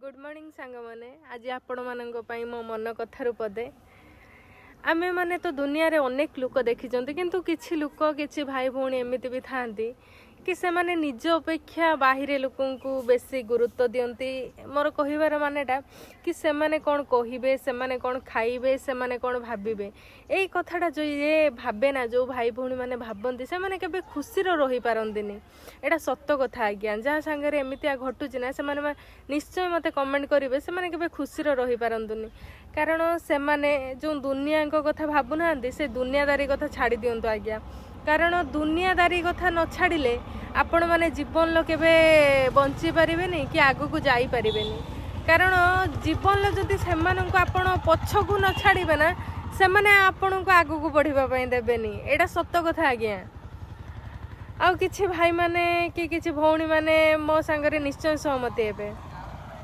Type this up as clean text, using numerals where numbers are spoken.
Good morning ସାଙ୍ଗମାନେ। ଆଜି ଆପଣମାନଙ୍କ ପାଇଁ ମୋ ମନ କଥାରୁ ପଦେ। ଆମେମାନେ ତ ଦୁନିଆରେ ଅନେକ ଲୋକ ଦେଖିଛନ୍ତି, କିନ୍ତୁ କିଛି ଲୋକ, କିଛି ଭାଇ ଭଉଣୀ ଏମିତି ବି ଥାଆନ୍ତି କି ସେମାନେ ନିଜ ଅପେକ୍ଷା ବାହିରେ ଲୋକଙ୍କୁ ବେଶୀ ଗୁରୁତ୍ୱ ଦିଅନ୍ତି। ମୋର କହିବାର ମାନେଟା କି ସେମାନେ କ'ଣ କହିବେ, ସେମାନେ କ'ଣ ଖାଇବେ, ସେମାନେ କ'ଣ ଭାବିବେ, ଏଇ କଥାଟା ଯେଉଁ ଇଏ ଭାବେ ନା, ଯେଉଁ ଭାଇ ଭଉଣୀମାନେ ଭାବନ୍ତି, ସେମାନେ କେବେ ଖୁସିରେ ରହିପାରନ୍ତିନି। ଏଇଟା ସତ କଥା ଆଜ୍ଞା। ଯାହା ସାଙ୍ଗରେ ଏମିତିଆ ଘଟୁଛି ନା, ସେମାନେ ନିଶ୍ଚୟ ମୋତେ କମେଣ୍ଟ କରିବେ। ସେମାନେ କେବେ ଖୁସିରେ ରହିପାରନ୍ତିନି, କାରଣ ସେମାନେ ଯେଉଁ ଦୁନିଆଙ୍କ କଥା ଭାବୁନାହାନ୍ତି, ସେ ଦୁନିଆଦାରୀ କଥା ଛାଡ଼ି ଦିଅନ୍ତୁ ଆଜ୍ଞା। କାରଣ ଦୁନିଆଦାରୀ କଥା ନ ଛାଡ଼ିଲେ ଆପଣମାନେ ଜୀବନର କେବେ ବଞ୍ଚି ପାରିବେନି କି ଆଗକୁ ଯାଇପାରିବେନି। କାରଣ ଜୀବନରେ ଯଦି ସେମାନଙ୍କୁ ଆପଣ ପଛକୁ ନ ଛାଡ଼ିବେ ନା, ସେମାନେ ଆପଣଙ୍କୁ ଆଗକୁ ବଢ଼ିବା ପାଇଁ ଦେବେନି। ଏଇଟା ସତ କଥା ଆଜ୍ଞା। ଆଉ କିଛି ଭାଇମାନେ କି କିଛି ଭଉଣୀମାନେ ମୋ ସାଙ୍ଗରେ ନିଶ୍ଚୟ ସହମତି ହେବେ।